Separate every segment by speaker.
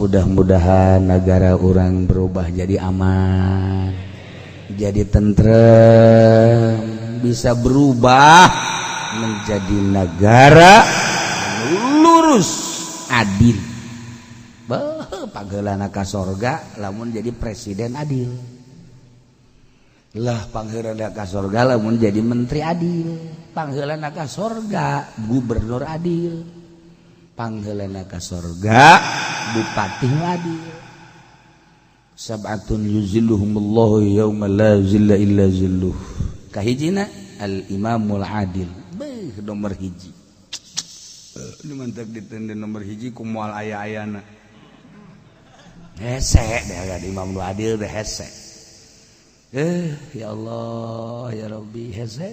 Speaker 1: Mudah-mudahan negara orang berubah jadi aman, jadi tentrem, bisa berubah menjadi negara lurus adil. Beuh, pangheulana ka sorga lamun jadi presiden adil. Lah pangheulana ka sorga lamun jadi menteri adil. Pangheulana ka sorga gubernur adil. Pangheulana ka sorga bupati adil. Sab'atun yuzilluhumullahu yauma la zilla illa zilluh. Kahijina al imamul adil. Beuh nomor hiji. Nu mantak ditende nomor hiji ku moal aya-ayana. Hese deh imam nu adil deh hese. Ya Allah ya Rabbi hese.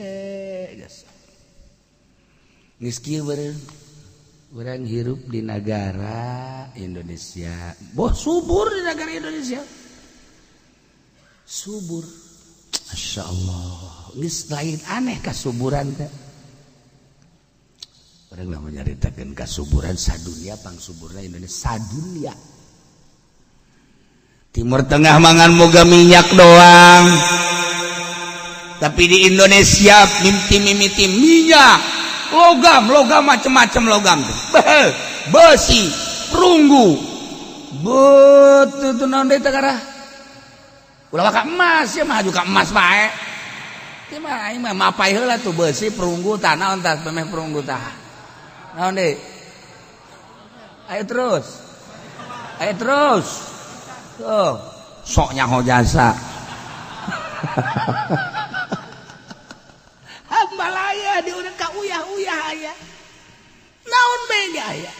Speaker 1: Geus kieu beureum. Orang hirup di negara Indonesia. Boh subur di negara Indonesia. Subur. Masya Allah. Geus lain aneh kasuburan teh. Orang lah menyaritakeun kasuburan sadunia pangsuburna Indonesia sadunia. Timur Tengah mangan moga minyak doang. Tapi di Indonesia mimiti-mimiti minyak. Logam, logam macam-macam logam. Besi, perunggu. Betul naon deui teh karah. Ulah ka emas ya mah juga emas bae. Teu mah aing mah mapai heula tuh besi, perunggu tah naon tah pemeh perunggu tah. Naon deui? Ayo terus. Ayo terus. Tuh, sok nyaho jasa. Hambalaya di urang ka uyah-uyah aya. Naon bae ge aya.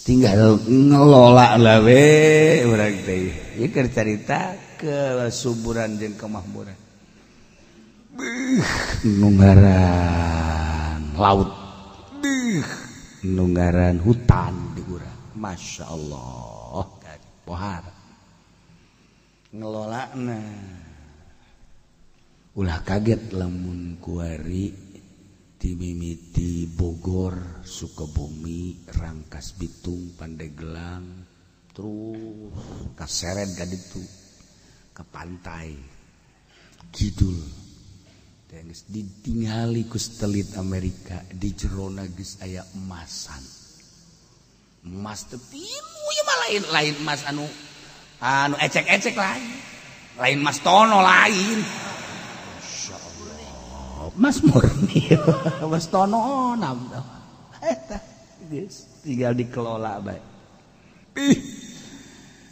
Speaker 1: Tinggal ngelola lah we urang teh. Ieu keur carita kesuburan jeung kemakmuran. Beuh, nunggaran laut. Beuh, nunggaran hutan di urang. Masya Allah, pohar. Ngelolana. Ulah kaget lamun kuari timimiti Bogor, Sukabumi, Rangkas Bitung, Pandeglang, terus kaseret ka ditu ke pantai kidul. Teh geus ditingali ku satelit Amerika di jerona geus aya emasan. Emas teh pimu ieu mah lain lain emas anu anu ecek-ecek lain. Lain emas tono lain. Mas murni, mas tono nam, eta geus tinggal dikelola bae.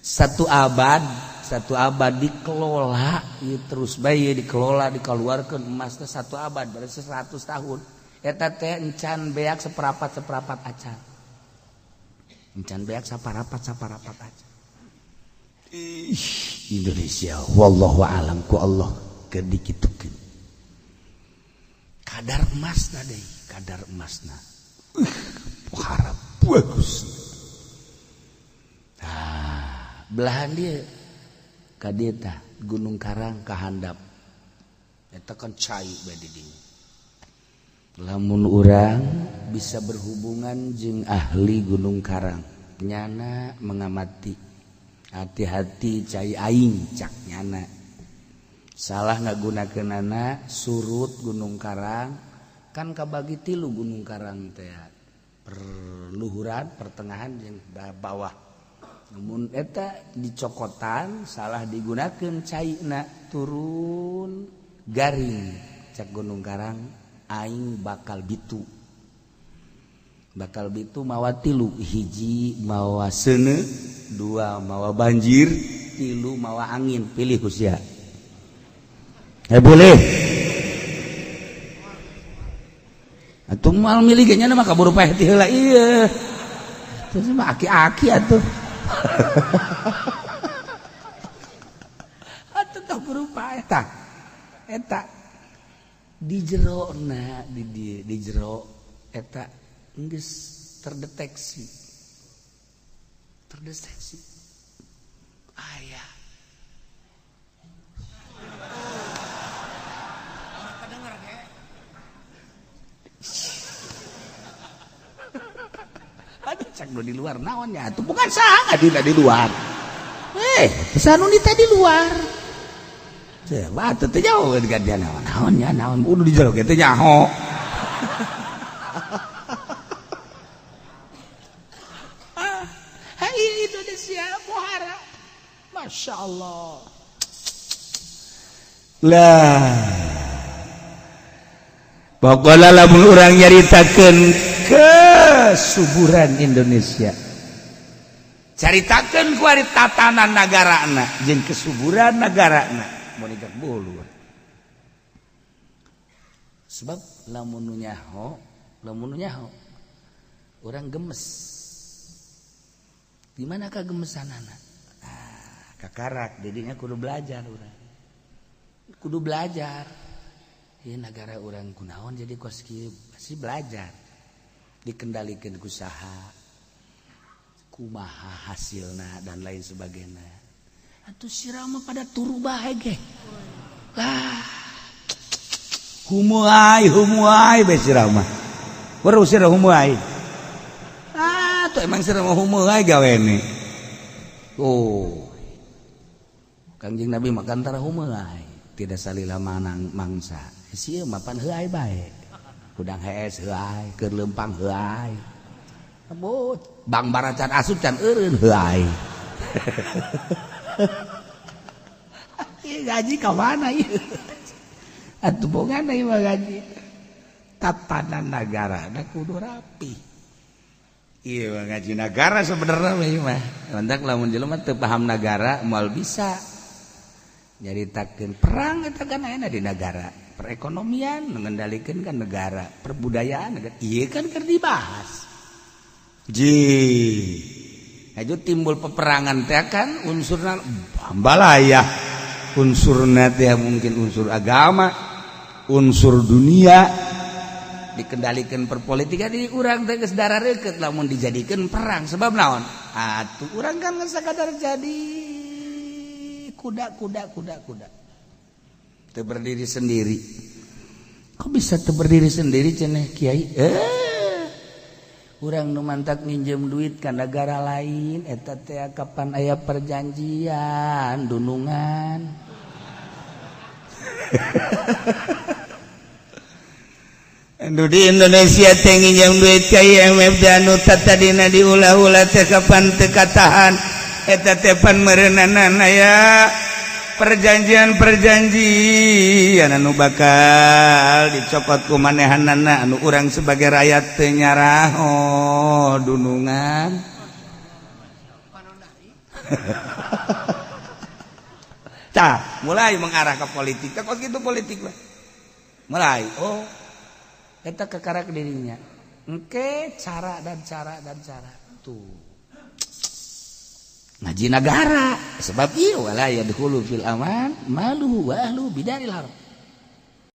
Speaker 1: Satu abad dikelola, ieu terus bae dikelola, dikeluarkeun emas teh satu abad, berarti 100 tahun. Eta teh encan beak seperapat-seperapat acan. Encan beak saparapat-saparapat acan. Ih, Indonesia wallahu alam ku Allah keur dikitukeun. Kadar emasna deui, kadar emasna. Harap bagus. Nah, belahan dia ka dieu tah Gunung Karang ka handap. Eta kan cai bae di dinya. Lamun urang bisa berhubungan jeung ahli Gunung Karang, nyana mengamati. Hati-hati cai aing cak nyana. Salah ngagunakeunana surut Gunung Karang kan kabagi tilu Gunung Karang teh perluhuran, pertengahan jeung bawah. Namun eta dicokotan salah digunakeun caina turun garing cak Gunung Karang aing bakal bitu. Bakal bitu mawa tilu, hiji mawa seuneu, dua mawa banjir, tilu mawa angin. Pilih ku sia. Boleh. Atuh moal milih ge nya mah kaburu paeh ti heula ieu. Atuh mah aki-aki atuh. Atuh kaburu paeh tah. Eta di jerona di jero eta geus terdeteksi. Terdeteksi. Aya. Aduh cak Mantak nu di luar naonnya atuh bukan saha ngadina di luar. Pesan unita di luar. Batu teh jauh gantian naon naonnya naon kudu di jero teh nyaho. Hai Indonesia muhara. Masya Allah. Lah. Pokoknya lamun urang nyaritakeun kesuburan Indonesia. Caritakeun ku ari tatanan nagarana jeung kesuburan nagarana. Monikak bolu. Sebab lamun nu nyaho urang gemes. Di manakah gemesanana? Ah, kakarak didinya kudu belajar urang. Kudu belajar. Ieu nagara urang kunaon jadi kos kieu pasti belajar. Dikendalikeun ku saha? Kumaha hasilna dan lain sebagainya. Atuh sirama pada turu bae ge. Lah. Humuai bae sirama. Weruh sira humuai. Ah, tuh emang sirama humuai gawene. Oh. Kangjeng Nabi makan tara humuai, tidak salila manang mangsa. Sieun mapan heuai bae. Hudang hees heuai, keur leumpang heuai. Tebut, bang baracan asup can eureun heuai. Gaji ka mana ieu? Atuh bogana ieu mah gaji. Tatanan nagara na kudu rapi. Ieu mah ngaji nagara sebenarnya mah ieu mah. Mantak lamun jelema teu paham nagara moal bisa nyaritakeun perang eta kan ayeuna di nagara, perekonomian mengendalikeun kan negara, perbudayaan negara. Ieu kan keur dibahas. Ji aju timbul peperangan teh kan unsurna balaya, unsurna teh mungkin unsur agama, unsur dunia dikendalikan perpolitikan di urang teh geus darareukeut lamun dijadikeun perang sebab naon? Atuh urang kan geus sakadar jadi kuda kuda kuda kuda. Teu berdiri sendiri. Kok bisa teu berdiri sendiri cenah kiai? Urang nu mantak nginjem duit ka negara lain eta teh kapan aya perjanjian dunungan. Anu di Indonesia teh nginjem duit ka IMF dan anu tadina diulah-ulah teh kapan teu katahan eta teh pan meureunana aya perjanjian-perjanjian anu bakal dicokot ku manehanana anu urang sebagai rakyat teu nyaraho dunungan. Tah, mulai mengarah ke politik. Kok gitu politik lah. Mulai, oh eta kekarak dirinya. Engke cara dan cara dan cara tuh. Ngaji nagara sebab ieu wala yadkhulu fil aman maluhu wa ahlu bidaril haram.